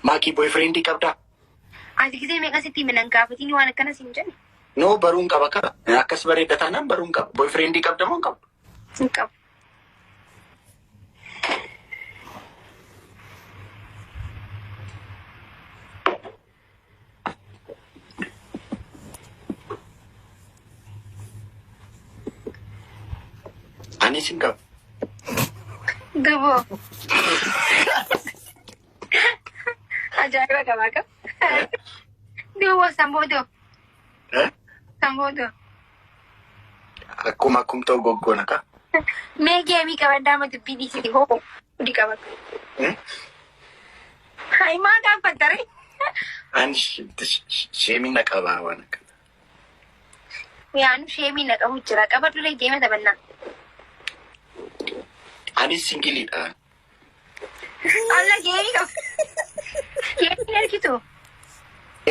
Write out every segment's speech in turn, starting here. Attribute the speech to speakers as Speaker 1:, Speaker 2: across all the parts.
Speaker 1: Maakii boyfriendii qabdaa?
Speaker 2: Ati gisee meeqa sitti hime nan gaafatiin waan akkana siin jenne.
Speaker 1: No baruun qaba qaba. Akkas bareedda taanaan baruun qaba. Boyfriendii qabda moo hin qabdu?
Speaker 2: Hin qabu.
Speaker 1: Anis hin qabu.
Speaker 2: Duboo. Ajaa'iba qabaa qaba. Duuboo sanboodoo.
Speaker 1: Eh?
Speaker 2: Sanboodoo.
Speaker 1: Akkuma akkum ta'u goggoona ka.
Speaker 2: Mee geemii qabaddaa ma dubbii dhiisiti hoo hudi qabadhu.
Speaker 1: Eh?
Speaker 2: Hayi maa gaaffattare?
Speaker 1: Ani sheemii na qabaa waan akka.
Speaker 2: Yaanu sheemii na qabu jira. Qabadhu lee geema taphannaa.
Speaker 1: Anis singiliidha.
Speaker 2: Alla geemii qaba. Geemiin ergitu.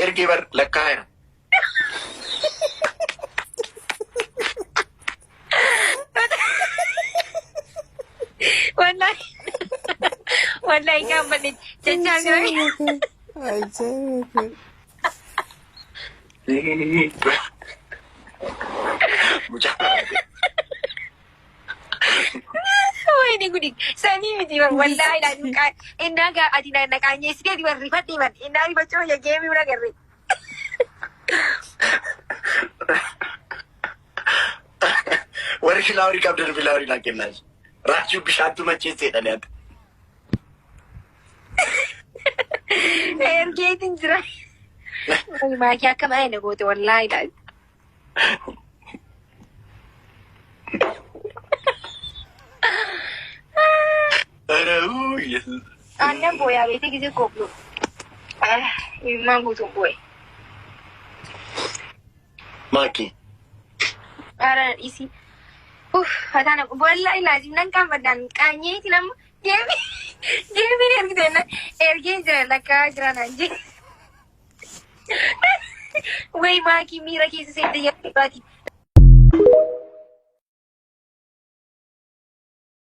Speaker 1: Ergee bar lakkaa'eera.
Speaker 2: Wallahi. Wallahi gaafadhe jechaa jira.
Speaker 3: Ajaa'iba kun.
Speaker 1: Mucaa
Speaker 2: Wayne gudi sanii miti bar wallahi laa duqaa innaa gaa ati na naqaanyeessitee ati bar rifadhe bar innaa rifachuu ya geemii bira garre.
Speaker 1: Warri filaawarii qabdan filaawarii naa kennaa. Raachuu bishaantu macheesseedha ni ati.
Speaker 2: Ergeetiin jira. Maakii akka baay'ee na goote wallaahi laa.
Speaker 1: Uu, Yesuus.
Speaker 2: Aannan booyaa beekte gisee kooblu. Imimmaan guutuun boo'e.
Speaker 1: Maakii.
Speaker 2: Ara dhiisi. Uff, fataan wallahi laazim nan qaanfadhaan qaanyeeti nama geemii geemiin ergite na ergee jira lakkaa jira naan jee. Way maakii miira keessa seente yaa baati.